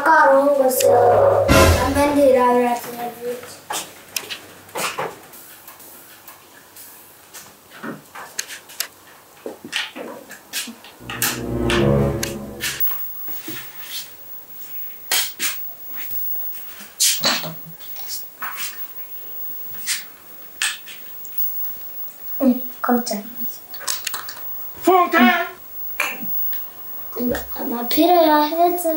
n'akarongo se ambe ndirabira televiziyo. 깜짝. Funke! Amapira yaheze.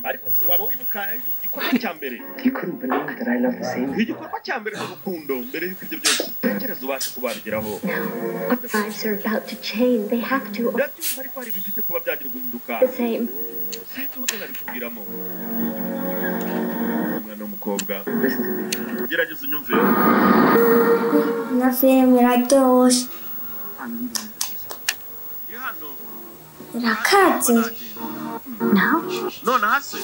Ariko waba wibuka igikorwa cya mbere? You couldn't believe that I love the same. Igikorwa cya mbere cy'urukundo mbere y'uko ibyo byose utekereza ubasha kuba wabigeraho. Our lives are about to change. They have to. Ndabyumva, ariko hari ibifite kuba byagira guhinduka. The same. Sinzi uburyo nabikubwiramo, umwana w'umukobwa. Listen to me. Gerageza unyumve. Na filime iraryoshe. I'm leaving you for this. Ndi hano. Irakaze. Now? Nonaha se?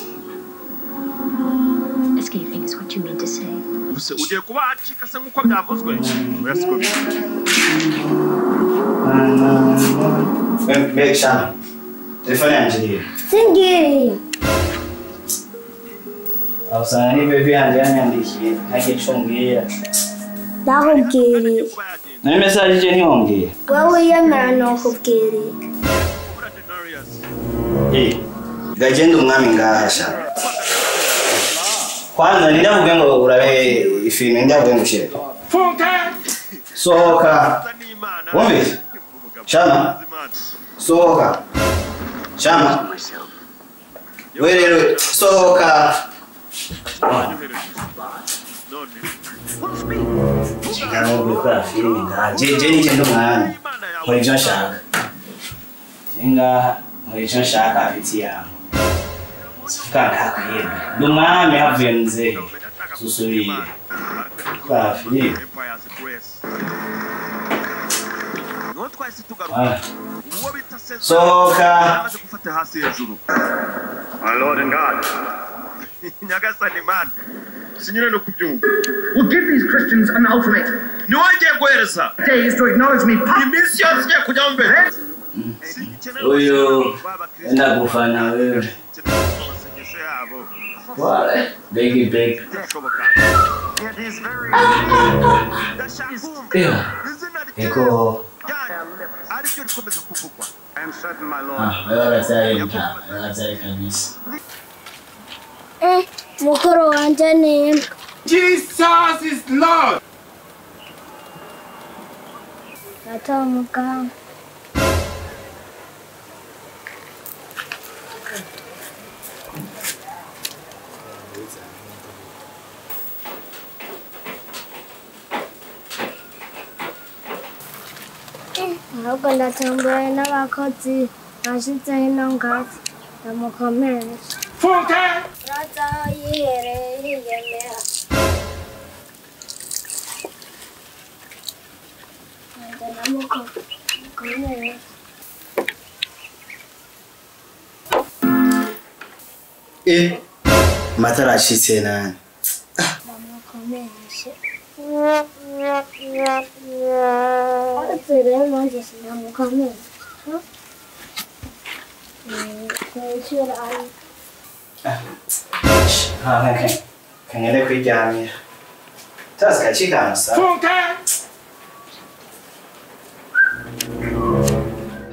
Escaping is what you mean to say. Ubuse ugiye kuba acika se nk'uko byavuzwe? Oya, siko biri. Mbega shana, telefone yanjye irihe? Singiriye. Aho usanga ni baby yanjye yanyandikiye ntagira ico mbwira. Ndakubwiriye. Kuba yagenda. Nari message ije ntiwombwira. Wowe wiyemera nokubwiriye. Kubura denarius. Eh, gagenda umwami ngaha sha. Kwanza nindavuge ngo urabe ifilme, ndavuge ngo ushire. Funke! Sohoka. Asa n'Imana. Wumvise? Umugabo. Shama. Imana. Sohoka. Shama. We rero sohoka. Wanyohereje. None. Kiganiro gukora filime ngaha. Je nije ndi umwami. Imana yawe. Nkora ivyo nshaka. Je ngaha nkora ivyo nshaka apeti yawe. Sivuga ndakwiyemera. Ndi umwami havuye mzee. Susubire. Gukora filime. Empire's Grace. Niho twahise tugaruka. Ah. Uwo bita Cesar Sohoka. amaze gufata hasi hejuru. My Lord and God. Nyagasani Imana. Sinyine no kubyumva. Will give these Christians an ultimatum. Niwe ngiye guhereza. Days to acknowledge me publicly. Iminsi yose igiye kujyaho mbere. Uyu enda gufana wewe. Amasengesho yabo. Wale. Big big. Birashoboka. It is very Ndashaka kumva Yeah. izina rye Eko. ryanyu ariryo rikomeza kuvugwa. I am certain, my Lord. Ah, wewe uratari mta. Wewe uratari kabisa. Eh, mukuru wanje ni imbwa. Jesus is Lord. Data umuganga. Ahubwo ndatomboye n'abakozi bashizeho ino ngazi ndamukomeresha. Funke! Uraza aho yihereye yiyemera. Nanjye ndamukomeresha. Eh. Amatara acitse nani? Ndamukomeresha. Ariko rero nanjye sinamukomeresha. Kwishyura. Ah, okay. Kangende kwiryamira. Tazi kacikansa. Funke!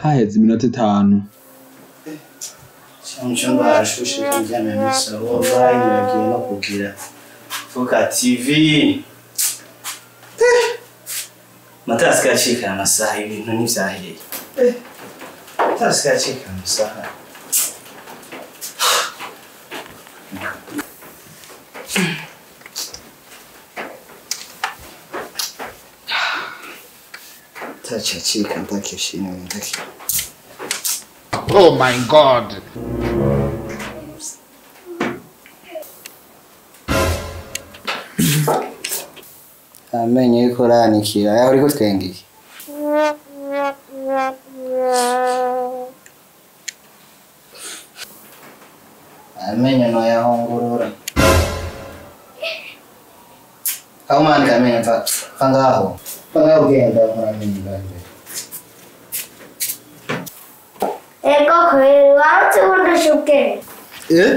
Haheze iminota 5. Mu cyumba harashushe, kuryamira muri salo wallahi biragiye no kugira. Fuka TV. Amatara asigaye acika amasaha, ibintu ntivyaheye. Amatara asigaye acika amasaha. Tachachika ntakishimwe ntaki. Oh my God. Amenyo yuko uranikira, aho uriko twengeye. Amenyo noyahungurura. Aho manika amenyo mfa mfa ngaho. Mfa ngaho ugenda nkora amenyo ngaho. Ego kweli waruzi kundusha ubwenge. Eh?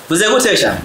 Vuze gute sha?